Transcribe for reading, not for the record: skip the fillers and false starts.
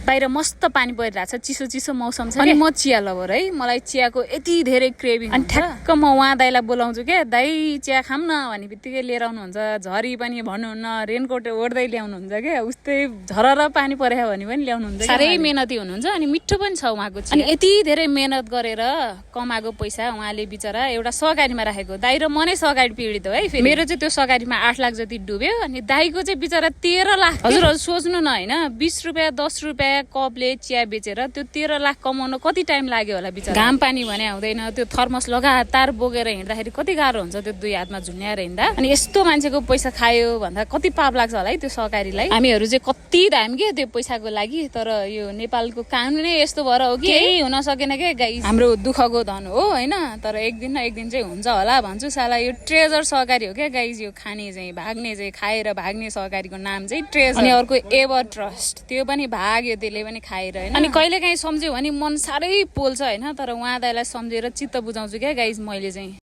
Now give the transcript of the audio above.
बाहिर मस्त पानी परिरहेछ, चिसो चिसो मौसम छ। अनि म चिया लभर है, मलाई चियाको यति धेरै क्रेभिङ हुन्छ। ठ्याक्क म उहाँ दाइलाई बोलाउँछु क्या, दाइ चिया खाऊँ न भन्ने बित्तिकै लिएर आउनुहुन्छ। झरी पनि भन्नुहुन्न, रेनकोट ओढ्दै ल्याउनुहुन्छ क्या, उस्तै झरर पानी पर्यो भने पनि ल्याउनुहुन्छ। साह्रै मेहनती हुनुहुन्छ अनि मिठो पनि छ उहाँको चिया। अनि यति धेरै मेहनत गरेर कमाएको पैसा उहाँले बिचरा एउटा सहकारीमा राखेको। दाइ र म नै सहकारी पीडित हो है। फेरि मेरो चाहिँ त्यो सहकारीमा 8 लाख जति डुब्यो, अनि दाइको चाहिँ बिचरा 13 लाख। हजुर सोच्नु न होइन, 20 रुपियाँ 10 रुपियाँ कपले चिया बेचेर त्यो 13 लाख कमाउन कति टाइम लाग्यो होला बिचरा। घाम पानी भने हुँदैन, त्यो थर्मस लगातार बोकेर हिँड्दाखेरि कति गाह्रो हुन्छ त्यो 2 हातमा झुन्याएर हिँड्दा। अनि यस्तो मान्छेको पैसा खायो भन्दा कति पाप लाग्छ होला है त्यो सहकारीलाई। हामीहरू चाहिँ कति धाम के त्यो पैसाको लागि, तर यो नेपालको कानुनै यस्तो भएर हो कि केही हुन सकेन के गाइस। हाम्रो दुःखको धन हो होइन, तर एक दिन न एक दिन चाहिँ हुन्छ होला भन्छु। साला यो ट्रेजर सहकारी हो क्या गाइस, यो खाने चाहिँ भाग्ने चाहिँ खाएर भाग्ने सहकारीको नाम चाहिँ ट्रेजर। अनि अर्को एभर ट्रस्ट, त्यो पनि भाग्यो त्यसले पनि खाएर होइन। अनि कहिले काहीँ सम्झ्यो भने मन साह्रै पोल्छ होइन, तर उहाँ दाइलाई सम्झेर चित्त बुझाउँछु क्या गाइस मैले चाहिँ।